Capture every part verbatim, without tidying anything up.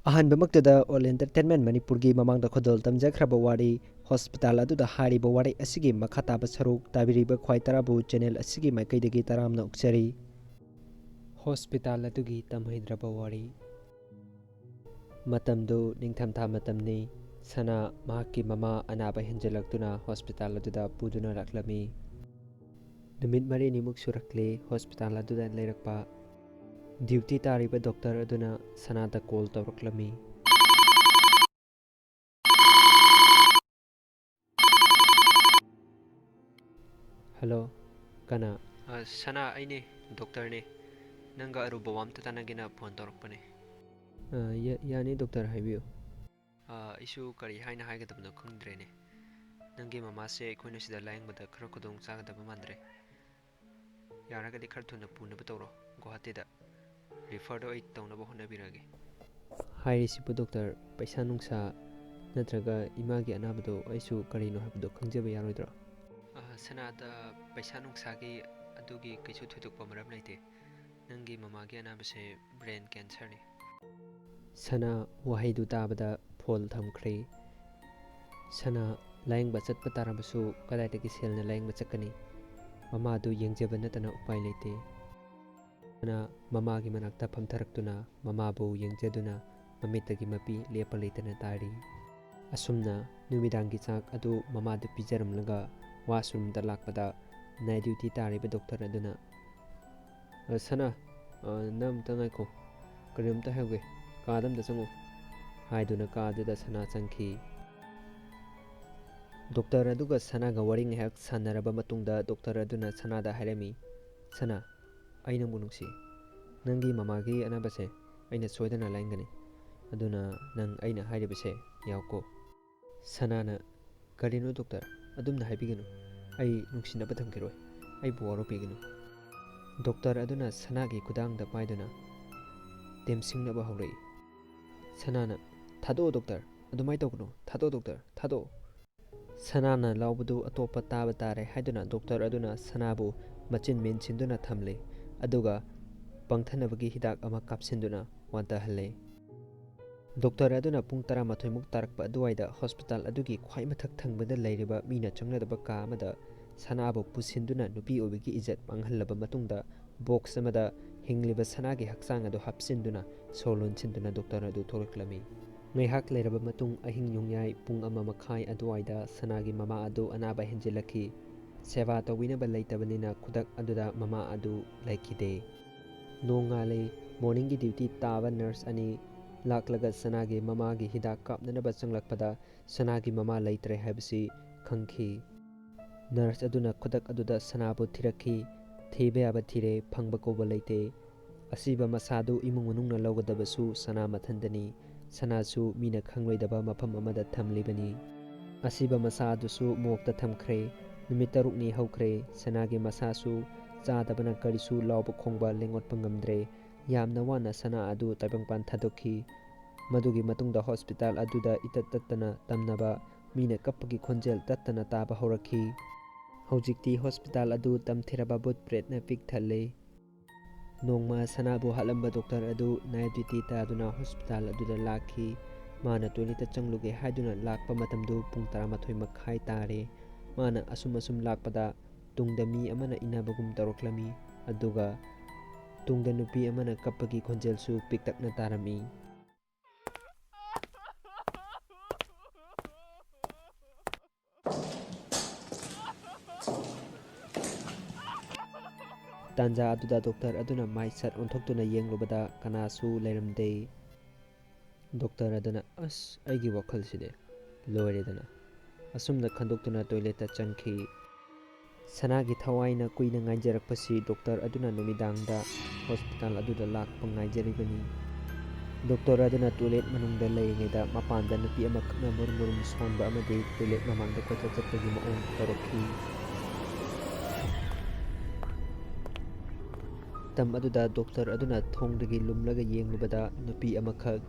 ꯑꯍꯥꯟꯕꯃꯛꯇꯗ All Entertainment ꯃꯅꯤꯄꯨꯔꯒꯤ ꯃꯃꯥꯡꯗ ꯈꯨꯗꯣꯜ ꯇꯝꯖꯈ꯭ꯔꯕ ꯋꯥꯔꯤ ꯍꯣꯁꯄꯤꯇꯥꯜ ꯑꯗꯨꯗ ꯍꯥꯏꯔꯤꯕ ꯋꯥꯔꯤ ꯑꯁꯤꯒꯤ ꯃꯈꯥ ꯇꯥꯕ ꯁꯔꯨꯛ ꯇꯥꯕꯤꯔꯤꯕ ꯈ꯭ꯋꯥꯏ ꯇꯔꯥꯕꯨ ꯆꯦꯅꯦꯜ ꯑꯁꯤꯒꯤ ꯃꯥꯏꯀꯩꯗꯒꯤ ꯇꯔꯥꯝꯅ ꯑꯣꯛꯆꯔꯤ꯫ ꯍꯣꯁꯄꯤꯇꯥꯜ ꯑꯗꯨꯒꯤ ꯇꯝꯍꯩꯗ꯭ꯔꯕ ꯋꯥꯔꯤ꯫ ꯃꯇꯝꯗꯨ ꯅꯤꯡꯊꯝꯊꯥ ꯃꯇꯝꯅꯤ꯫ ꯁꯅꯥ ꯃꯍꯥꯛꯀꯤ ꯃꯃꯥ ꯑꯅꯥꯕ ꯍꯦꯟꯖꯜꯂꯛꯇꯨꯅ ꯍꯣꯁꯄꯤꯇꯥꯜ ꯑꯗꯨꯗ ꯄꯨꯗꯨꯅ ꯂꯥꯛꯂꯝꯃꯤ꯫ ꯅꯨꯃꯤꯠ ꯃꯔꯤꯅꯤꯃꯨꯛ ꯁꯨꯔꯛꯂꯦ ꯍꯣꯁꯄꯤꯇꯥꯜ ꯑꯗꯨꯗ ꯂꯩꯔꯛꯄ꯫ ꯗ꯭ꯌꯨꯇꯤ ꯇꯥꯔꯤꯕ ꯗꯣꯛꯇꯔ ꯑꯗꯨꯅ ꯁꯅꯥꯗ ꯀꯣꯜ ꯇꯧꯔꯛꯂꯝꯃꯤ꯫ ꯍꯜꯂꯣ, ꯀꯅꯥ? ꯑ, ꯁꯅꯥ, ꯑꯩꯅꯦ, ꯗꯣꯛꯇꯔꯅꯦ꯫ ꯅꯪꯒ ꯑꯔꯨꯕ ꯋꯥ ꯑꯝꯇ ꯇꯥꯟꯅꯒꯦꯅ ꯐꯣꯟ ꯇꯧꯔꯛꯄꯅꯦ꯫ ꯑ, ꯌꯥ-, ꯌꯥꯅꯤ ꯗꯣꯛꯇꯔ, ꯍꯥꯏꯕꯤꯌꯨ꯫ ꯑ, ꯑꯩꯁꯨ ꯀꯔꯤ ꯍꯥꯏꯅ ꯍꯥꯏꯒꯗꯕꯅꯣ ꯈꯪꯗ꯭ꯔꯦꯅꯦ꯫ ꯅꯪꯒꯤ ꯃꯃꯥꯁꯦ ꯑꯩꯈꯣꯏꯅ ꯁꯤꯗ ꯂꯥꯌꯦꯡꯕꯗ ꯈꯔ ꯈꯨꯗꯣꯡ ꯆꯥꯒꯗꯕ ꯃꯥꯟꯗ꯭ꯔꯦ꯫ ꯌꯥꯔꯒꯗꯤ ꯈꯔ ꯊꯨꯅ ꯄꯨꯅꯕ ꯇꯧꯔꯣ ꯒꯨꯋꯥꯍꯥꯇꯤꯗ꯫ ꯔꯤꯐꯔꯗꯣ ꯑꯩ ꯇꯧꯅꯕ ꯍꯣꯠꯅꯕꯤꯔꯒꯦ꯫ ꯍꯥꯏꯔꯤꯁꯤꯕꯨ ꯗꯣꯛꯇꯔ, ꯄꯩꯁꯥ ꯅꯨꯡꯁꯥ ꯅꯠꯇ꯭ꯔꯒ ꯏꯃꯥꯒꯤ ꯑꯅꯥꯕꯗꯣ ꯑꯩꯁꯨ ꯀꯔꯤꯅꯣ ꯍꯥꯏꯕꯗꯣ ꯈꯪꯖꯕ ꯌꯥꯔꯣꯏꯗ꯭ꯔꯣ? ꯑ, ꯁꯅꯥꯗ ꯄꯩꯁꯥ ꯅꯨꯡꯁꯥꯒꯤ ꯑꯗꯨꯒꯤ ꯀꯩꯁꯨ ꯊꯣꯏꯗꯣꯛꯄ ꯃꯔꯝ ꯂꯩꯇꯦ꯫ ꯅꯪꯒꯤ ꯃꯃꯥꯒꯤ ꯑꯅꯥꯕꯁꯦ ꯕ꯭ꯔꯦꯟ ꯀꯦꯟꯁꯔꯅꯤ꯫ ꯁꯅꯥ ꯋꯥꯍꯩꯗꯨ ꯇꯥꯕꯗ ꯐꯣꯟ ꯊꯝꯈ꯭ꯔꯦ꯫ ꯁꯅꯥ ꯂꯥꯌꯦꯡꯕ ꯆꯠꯄ ꯇꯥꯔꯕꯁꯨ ꯀꯗꯥꯏꯗꯒꯤ ꯁꯦꯜꯅ ꯂꯥꯌꯦꯡꯕ ꯆꯠꯀꯅꯤ? ꯃꯃꯥꯗꯨ ꯌꯦꯡꯖꯕ ꯅꯠꯇꯅ ꯎꯄꯥꯏ ꯂꯩꯇꯦ꯫ ꯁꯅꯥ ꯃꯃꯥꯒꯤ ꯃꯅꯥꯛꯇ ꯐꯝꯊꯔꯛꯇꯨꯅ ꯃꯃꯥꯕꯨ ꯌꯦꯡꯖꯗꯨꯅ ꯃꯃꯤꯠꯇꯒꯤ ꯃꯄꯤ ꯂꯦꯞꯄ ꯂꯩꯇꯅ ꯇꯥꯔꯤ꯫ ꯑꯁꯨꯝꯅ ꯅꯨꯃꯤꯗꯥꯡꯒꯤ ꯆꯥꯛ ꯑꯗꯨ ꯃꯃꯥꯗ ꯄꯤꯖꯔꯝꯂꯒ ꯋꯥꯁꯔꯨꯝꯗ ꯂꯥꯛꯄꯗ ꯅꯥꯏꯠ ꯗ꯭ꯌꯨꯇꯤ ꯇꯥꯔꯤꯕ ꯗꯣꯛꯇꯔ ꯑꯗꯨꯅ, "ꯑ, ꯁꯅꯥ, ꯑ, ꯅꯪ ꯑꯝꯇ ꯉꯥꯏꯈꯣ, ꯀꯔꯤꯅꯣꯝꯇ ꯍꯥꯏꯍꯧꯒꯦ, ꯀꯥꯗ ꯑꯝꯇ ꯆꯪꯉꯣ," ꯍꯥꯏꯗꯨꯅ ꯀꯥꯗꯨꯗ ꯁꯅꯥ ꯆꯪꯈꯤ꯫ ꯗꯣꯛꯇꯔ ꯑꯗꯨꯒ ꯁꯅꯥꯒ ꯋꯥꯔꯤ ꯉꯥꯏꯍꯥꯛ ꯁꯥꯟꯅꯔꯕ ꯃꯇꯨꯡꯗ ꯗꯣꯛꯇꯔ ꯑꯗꯨꯅ ꯁꯅꯥꯗ ꯍꯥꯏꯔꯝꯃꯤ, "ꯁꯅꯥ, ꯑꯩ ꯅꯪꯕꯨ ꯅꯨꯡꯁꯤ꯫ ꯅꯪꯒꯤ ꯃꯃꯥꯒꯤ ꯑꯅꯥꯕꯁꯦ ꯑꯩꯅ ꯁꯣꯏꯗꯅ ꯂꯥꯌꯦꯡꯒꯅꯤ꯫ ꯑꯗꯨꯅ ꯅꯪ ꯑꯩꯅ ꯍꯥꯏꯔꯤꯕꯁꯦ ꯌꯥꯎꯀꯣ꯫" ꯁꯅꯥꯅ, "ꯀꯔꯤꯅꯣ ꯗꯣꯛꯇꯔ? ꯑꯗꯨꯝꯅ ꯍꯥꯏꯕꯤꯒꯅꯨ꯫ ꯑꯩ ꯅꯨꯡꯁꯤꯅꯕ ꯊꯝꯈꯤꯔꯣꯏ꯫ ꯑꯩꯕꯨ ꯋꯥꯔꯧꯕꯤꯒꯅꯨ꯫" ꯗꯣꯛꯇꯔ ꯑꯗꯨꯅ ꯁꯅꯥꯒꯤ ꯈꯨꯗꯥꯡꯗ ꯄꯥꯏꯗꯨꯅ ꯇꯦꯝꯁꯤꯡꯅꯕ ꯍꯧꯔꯛꯏ꯫ ꯁꯅꯥꯅ, "ꯊꯥꯗꯣꯛꯑꯣ ꯗꯣꯛꯇꯔ, ꯑꯗꯨꯃꯥꯏꯅ ꯇꯧꯒꯅꯨ, ꯊꯥꯗꯣꯛꯑꯣ ꯗꯣꯛꯇꯔ, ꯊꯥꯗꯣꯛꯑꯣ꯫" ꯁꯅꯥꯅ ꯂꯥꯎꯕꯗꯨ ꯑꯇꯣꯞꯄ ꯇꯥꯕ ꯇꯥꯔꯦ ꯍꯥꯏꯗꯨꯅ ꯗꯣꯛꯇꯔ ꯑꯗꯨꯅ ꯁꯅꯥꯕꯨ ꯃꯆꯤꯟ ꯃꯦꯟꯁꯤꯟꯗꯨꯅ ꯊꯝꯂꯦ, ꯑꯗꯨꯒ ꯄꯪꯊꯅꯕꯒꯤ ꯍꯤꯗꯥꯛ ꯑꯃ ꯀꯥꯞꯁꯤꯟꯗꯨꯅ ꯋꯥꯟꯊꯍꯜꯂꯦ꯫ ꯗꯣꯛꯇꯔ ꯑꯗꯨꯅ ꯄꯨꯡ ꯇꯔꯥꯃꯥꯊꯣꯏꯃꯨꯛ ꯇꯥꯔꯛꯄ ꯑꯗꯨꯋꯥꯏꯗ ꯍꯣꯁꯄꯤꯇꯥꯜ ꯑꯗꯨꯒꯤ ꯈ꯭ꯋꯥꯏ ꯃꯊꯛ ꯊꯪꯕꯗ ꯂꯩꯔꯤꯕ ꯃꯤꯅ ꯆꯪꯅꯗꯕ ꯀꯥ ꯑꯃꯗ ꯁꯅꯥꯕꯨ ꯄꯨꯁꯤꯟꯗꯨꯅ ꯅꯨꯄꯤ ꯑꯣꯏꯕꯒꯤ ꯏꯖꯠ ꯃꯥꯡꯍꯜꯂꯕ ꯃꯇꯨꯡꯗ ꯕꯣꯛꯁ ꯑꯃꯗ ꯍꯤꯡꯂꯤꯕ ꯁꯅꯥꯒꯤ ꯍꯛꯆꯥꯡ ꯑꯗꯨ ꯍꯥꯞꯆꯤꯟꯗꯨꯅ ꯁꯣꯔ ꯂꯣꯟꯁꯤꯟꯗꯨꯅ ꯗꯣꯛꯇꯔ ꯑꯗꯨ ꯊꯣꯛꯂꯛꯂꯝꯃꯤ꯫ ꯉꯥꯏꯍꯥꯛ ꯂꯩꯔꯕ ꯃꯇꯨꯡ ꯑꯍꯤꯡ ꯅꯣꯡꯌꯥꯏ ꯄꯨꯡ ꯑꯃ ꯃꯈꯥꯏ ꯑꯗꯨꯋꯥꯏꯗ ꯁꯅꯥꯒꯤ ꯃꯃꯥ ꯑꯗꯨ ꯑꯅꯥꯕ ꯍꯦꯟꯖꯤꯜꯂꯛꯈꯤ꯫ ꯁꯦꯕꯥ ꯇꯧꯕꯤꯅꯕ ꯂꯩꯇꯕꯅꯤꯅ ꯈꯨꯗꯛ ꯑꯗꯨꯗ ꯃꯃꯥ ꯑꯗꯨ ꯂꯩꯈꯤꯗꯦ꯫ ꯅꯣꯡꯉꯥꯜꯂꯦ꯫ ꯃꯣꯔꯅꯤꯡꯒꯤ ꯗ꯭ꯌꯨꯇꯤ ꯇꯥꯕ ꯅꯔꯁ ꯑꯅꯤ ꯂꯥꯛꯂꯒ ꯁꯅꯥꯒꯤ ꯃꯃꯥꯒꯤ ꯍꯤꯗꯥꯛ ꯀꯥꯞꯅꯅꯕ ꯆꯪꯂꯛꯄꯗ ꯁꯅꯥꯒꯤ ꯃꯃꯥ ꯂꯩꯇ꯭ꯔꯦ ꯍꯥꯏꯕꯁꯤ ꯈꯪꯈꯤ꯫ ꯅꯔꯁ ꯑꯗꯨꯅ ꯈꯨꯗꯛ ꯑꯗꯨꯗ ꯁꯅꯥꯕꯨ ꯊꯤꯔꯛꯈꯤ꯫ ꯊꯤꯕ ꯌꯥꯕ ꯊꯤꯔꯦ, ꯐꯪꯕ ꯀꯧꯕ ꯂꯩꯇꯦ꯫ ꯑꯁꯤꯕ ꯃꯁꯥꯗꯨ ꯏꯃꯨꯡ ꯃꯅꯨꯡꯅ ꯂꯧꯒꯗꯕꯁꯨ ꯁꯅꯥ ꯃꯊꯟꯗꯅꯤ꯫ ꯁꯅꯥꯁꯨ ꯃꯤꯅ ꯈꯪꯂꯣꯏꯗꯕ ꯃꯐꯝ ꯑꯃꯗ ꯊꯝꯂꯤꯕꯅꯤ꯫ ꯑꯁꯤꯕ ꯃꯁꯥ ꯑꯗꯨꯁꯨ ꯃꯣꯛꯇ ꯊꯝꯈ꯭ꯔꯦ꯫ ꯅꯨꯃꯤꯠ ꯇꯔꯨꯛꯅꯤ ꯍꯧꯈ꯭ꯔꯦ꯫ ꯁꯅꯥꯒꯤ ꯃꯁꯥꯁꯨ ꯆꯥꯗꯕꯅ ꯀꯔꯤꯁꯨ ꯂꯥꯎꯕ ꯈꯣꯡꯕ ꯂꯦꯡꯑꯣꯠꯄ ꯉꯝꯗ꯭ꯔꯦ꯫ ꯌꯥꯝꯅ ꯋꯥꯅ ꯁꯅꯥ ꯑꯗꯨ ꯇꯥꯏꯕꯪꯄꯥꯟ ꯊꯥꯗꯣꯛꯈꯤ꯫ ꯃꯗꯨꯒꯤ ꯃꯇꯨꯡꯗ ꯍꯣꯁꯄꯤꯇꯥꯜ ꯑꯗꯨꯗ ꯏꯇꯠ ꯇꯠꯇꯅ ꯇꯝꯅꯕ ꯃꯤꯅ ꯀꯞꯄꯒꯤ ꯈꯣꯟꯖꯦꯜ ꯇꯠꯇꯅ ꯇꯥꯕ ꯍꯧꯔꯛꯈꯤ꯫ ꯍꯧꯖꯤꯛꯇꯤ ꯍꯣꯁꯄꯤꯇꯥꯜ ꯑꯗꯨ ꯇꯝꯊꯤꯔꯕ ꯚꯨꯠ ꯄ꯭ꯔꯦꯠꯅ ꯄꯤꯛ ꯊꯜꯂꯦ꯫ ꯅꯣꯡꯃ ꯁꯅꯥꯕꯨ ꯍꯥꯠꯂꯝꯕ ꯗꯣꯛꯇꯔ ꯑꯗꯨ ꯅꯥꯏꯠ ꯗ꯭ꯌꯨꯇꯤ ꯇꯥꯗꯨꯅ ꯍꯣꯁꯄꯤꯇꯥꯜ ꯑꯗꯨꯗ ꯂꯥꯛꯈꯤ꯫ ꯃꯥꯅ ꯇꯣꯏꯂꯦꯠꯇ ꯆꯪꯂꯨꯒꯦ ꯍꯥꯏꯗꯨꯅ ꯂꯥꯛꯄ ꯃꯇꯝꯗꯨ ꯄꯨꯡ ꯇꯔꯥꯃꯥꯊꯣꯏ ꯃꯈꯥꯏ ꯇꯥꯔꯦ꯫ ꯃꯥꯅ ꯑꯁꯨꯝ ꯑꯁꯨꯝ ꯂꯥꯛꯄꯗ ꯇꯨꯡꯗ ꯃꯤ ꯑꯃꯅ ꯏꯟꯅꯕꯒꯨꯝ ꯇꯧꯔꯛꯂꯝꯃꯤ꯫ ꯑꯗꯨꯒ ꯇꯨꯡꯗ ꯅꯨꯄꯤ ꯑꯃꯅ ꯀꯞꯄꯒꯤ ꯈꯣꯟꯖꯦꯜꯁꯨ ꯄꯤꯛꯇꯛꯅ ꯇꯥꯔꯝꯃꯤ꯫ ꯇꯥꯟꯖꯥ ꯑꯗꯨꯗ ꯗꯣꯛꯇꯔ ꯑꯗꯨꯅ ꯃꯥꯏ ꯁꯠ ꯑꯣꯟꯊꯣꯛꯇꯨꯅ ꯌꯦꯡꯂꯨꯕꯗ ꯀꯅꯥꯁꯨ ꯂꯩꯔꯝꯗꯦ꯫ ꯗꯣꯛꯇꯔ ꯑꯗꯨꯅ, "ꯑꯁ, ꯑꯩꯒꯤ ꯋꯥꯈꯜꯁꯤꯗꯤ ꯂꯣꯏꯔꯦꯗꯅ"꯫ ꯑꯁꯨꯝꯅ ꯈꯟꯗꯣꯛꯇꯨꯅ ꯇꯣꯏꯂꯦꯠꯇ ꯆꯪꯈꯤ꯫ ꯁꯅꯥꯒꯤ ꯊꯋꯥꯏꯅ ꯀꯨꯏꯅ ꯉꯥꯏꯖꯔꯛꯄꯁꯤ ꯗꯣꯛꯇꯔ ꯑꯗꯨꯅ ꯅꯨꯃꯤꯗꯥꯡꯗ ꯍꯣꯁꯄꯤꯇꯥꯜ ꯑꯗꯨꯗ ꯂꯥꯛꯄ ꯉꯥꯏꯖꯔꯤꯕꯅꯤ꯫ ꯗꯣꯛꯇꯔ ꯑꯗꯨꯅ ꯇꯣꯏꯂꯦꯠ ꯃꯅꯨꯡꯗ ꯂꯩꯔꯤꯉꯩꯗ ꯃꯄꯥꯟꯗ ꯅꯨꯄꯤ ꯑꯃꯈꯛꯅ ꯃꯨꯔꯨꯝ ꯃꯨꯔꯨꯝ ꯁꯣꯟꯕ ꯑꯃꯗꯤ ꯇꯣꯏꯂꯦꯠ ꯃꯃꯥꯡꯗ ꯀꯣꯏꯆꯠ ꯆꯠꯄꯒꯤ ꯃꯑꯣꯡ ꯇꯧꯔꯛꯈꯤ꯫ ꯃꯇꯝ ꯑꯗꯨꯗ ꯗꯣꯛꯇꯔ ꯑꯗꯨꯅ ꯊꯣꯡꯗꯒꯤ ꯂꯨꯝꯂꯒ ꯌꯦꯡꯂꯨꯕꯗ ꯅꯨꯄꯤ ꯑꯃꯈꯛ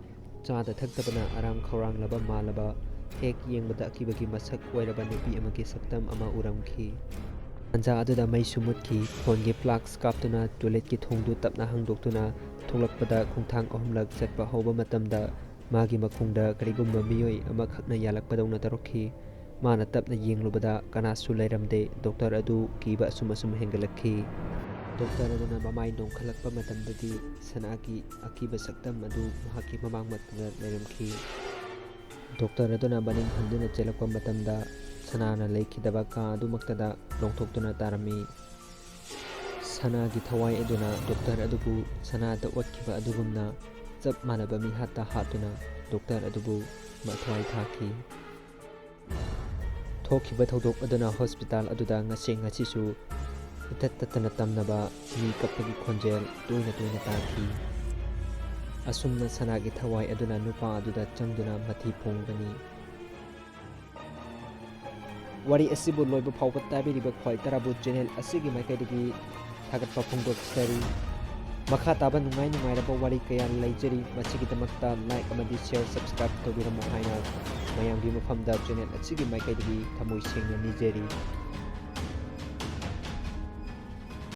ꯆꯥꯗ ꯊꯛꯇꯕꯅ ꯑꯔꯥꯡ ꯈꯧꯔꯥꯡꯂꯕ ꯃꯥꯜꯂꯕ, ꯍꯦꯛ ꯌꯦꯡꯕꯗ ꯑꯀꯤꯕꯒꯤ ꯃꯁꯛ ꯑꯣꯏꯔꯕ ꯅꯨꯄꯤ ꯑꯃꯒꯤ ꯁꯛꯇꯝ ꯑꯃ ꯎꯔꯝꯈꯤ꯫ ꯇꯥꯟꯖꯥ ꯑꯗꯨꯗ ꯃꯩꯁꯨ ꯃꯨꯠꯈꯤ꯫ ꯐꯣꯟꯒꯤ ꯐ꯭ꯂꯥꯛꯁ ꯀꯥꯞꯇꯨꯅ ꯇꯣꯏꯂꯦꯠꯀꯤ ꯊꯣꯡꯗꯨ ꯇꯞꯅ ꯍꯥꯡꯗꯣꯛꯇꯨꯅ ꯊꯣꯛꯂꯛꯄꯗ ꯈꯣꯡꯊꯥꯡ ꯑꯍꯨꯝꯂꯛ ꯆꯠꯄ ꯍꯧꯕ ꯃꯇꯝꯗ ꯃꯥꯒꯤ ꯃꯈꯣꯡꯗ ꯀꯔꯤꯒꯨꯝꯕ ꯃꯤꯑꯣꯏ ꯑꯃꯈꯛꯅ ꯌꯥꯜꯂꯛꯄꯗꯧꯅ ꯇꯧꯔꯛꯈꯤ꯫ ꯃꯥꯅ ꯇꯞꯅ ꯌꯦꯡꯂꯨꯕꯗ ꯀꯅꯥꯁꯨ ꯂꯩꯔꯝꯗꯦ꯫ ꯗꯣꯛꯇꯔ ꯑꯗꯨ ꯀꯤꯕ ꯑꯁꯨꯝ ꯑꯁꯨꯝ ꯍꯦꯟꯒꯠꯂꯛꯈꯤ꯫ ꯗꯣꯛꯇꯔ ꯑꯗꯨꯅ ꯃꯃꯥꯏ ꯅꯣꯝꯈꯠꯂꯛꯄ ꯃꯇꯝꯗꯗꯤ ꯁꯅꯥꯒꯤ ꯑꯀꯤꯕ ꯁꯛꯇꯝ ꯑꯗꯨ ꯃꯍꯥꯛꯀꯤ ꯃꯃꯥꯡꯃꯛꯇꯗ ꯂꯩꯔꯝꯈꯤ꯫ ꯗꯣꯛꯇꯔ ꯑꯗꯨꯅ ꯃꯅꯤꯡ ꯍꯟꯗꯨꯅ ꯆꯦꯜꯂꯛꯄ ꯃꯇꯝꯗ ꯁꯅꯥꯅ ꯂꯩꯈꯤꯗꯕ ꯀꯥ ꯑꯗꯨꯃꯛꯇꯗ ꯂꯣꯡꯊꯣꯛꯇꯨꯅ ꯇꯥꯔꯝꯃꯤ꯫ ꯁꯅꯥꯒꯤ ꯊꯋꯥꯏ ꯑꯗꯨꯅ ꯗꯣꯛꯇꯔ ꯑꯗꯨꯕꯨ ꯁꯅꯥꯗ ꯑꯣꯠꯈꯤꯕ ꯑꯗꯨꯒꯨꯝꯅ ꯆꯞ ꯃꯥꯟꯅꯕ ꯃꯤꯍꯥꯠꯇ ꯍꯥꯠꯇꯨꯅ ꯗꯣꯛꯇꯔ ꯑꯗꯨꯕꯨ ꯃꯊ꯭ꯋꯥꯏ ꯊꯥꯈꯤ꯫ ꯊꯣꯛꯈꯤꯕ ꯊꯧꯗꯣꯛ ꯑꯗꯨꯅ ꯍꯣꯁꯄꯤꯇꯥꯜ ꯑꯗꯨꯗ ꯉꯁꯤ ꯉꯁꯤꯁꯨ ꯏꯇꯠ ꯇꯠꯇꯅ ꯇꯝꯅꯕ ꯃꯤ ꯀꯞꯄꯒꯤ ꯈꯣꯟꯖꯦꯜ ꯇꯣꯏꯅ ꯇꯣꯏꯅ ꯇꯥꯈꯤ꯫ ꯑꯁꯨꯝꯅ ꯁꯅꯥꯒꯤ ꯊꯋꯥꯏ ꯑꯗꯨꯅ ꯅꯨꯄꯥ ꯑꯗꯨꯗ ꯆꯪꯗꯨꯅ ꯃꯊꯤ ꯐꯣꯡꯕꯅꯤ꯫ ꯋꯥꯔꯤ ꯑꯁꯤꯕꯨ ꯂꯣꯏꯕ ꯐꯥꯎꯕ ꯇꯥꯕꯤꯔꯤꯕ ꯈ꯭ꯋꯥꯏ ꯇꯔꯥꯕꯨ ꯆꯦꯅꯦꯜ ꯑꯁꯤꯒꯤ ꯃꯥꯏꯀꯩꯗꯒꯤ ꯊꯥꯒꯠꯄ ꯐꯣꯡꯗꯣꯛꯆꯔꯤ꯫ ꯃꯈꯥ ꯇꯥꯕ ꯅꯨꯡꯉꯥꯏ ꯅꯨꯡꯉꯥꯏꯔꯕ ꯋꯥꯔꯤ ꯀꯌꯥ ꯂꯩꯖꯔꯤ꯫ ꯃꯁꯤꯒꯤꯗꯃꯛꯇ ꯂꯥꯏꯛ ꯑꯃꯗꯤ ꯁꯤꯌꯔ, ꯁꯕꯁꯀ꯭ꯔꯥꯏꯕ ꯇꯧꯕꯤꯔꯝꯃꯨ ꯍꯥꯏꯅ ꯃꯌꯥꯝꯒꯤ ꯃꯐꯝꯗ ꯆꯦꯅꯦꯜ ꯑꯁꯤꯒꯤ ꯃꯥꯏꯀꯩꯗꯒꯤ ꯊꯃꯣꯏ ꯁꯦꯡꯅ ꯅꯤꯖꯔꯤ꯫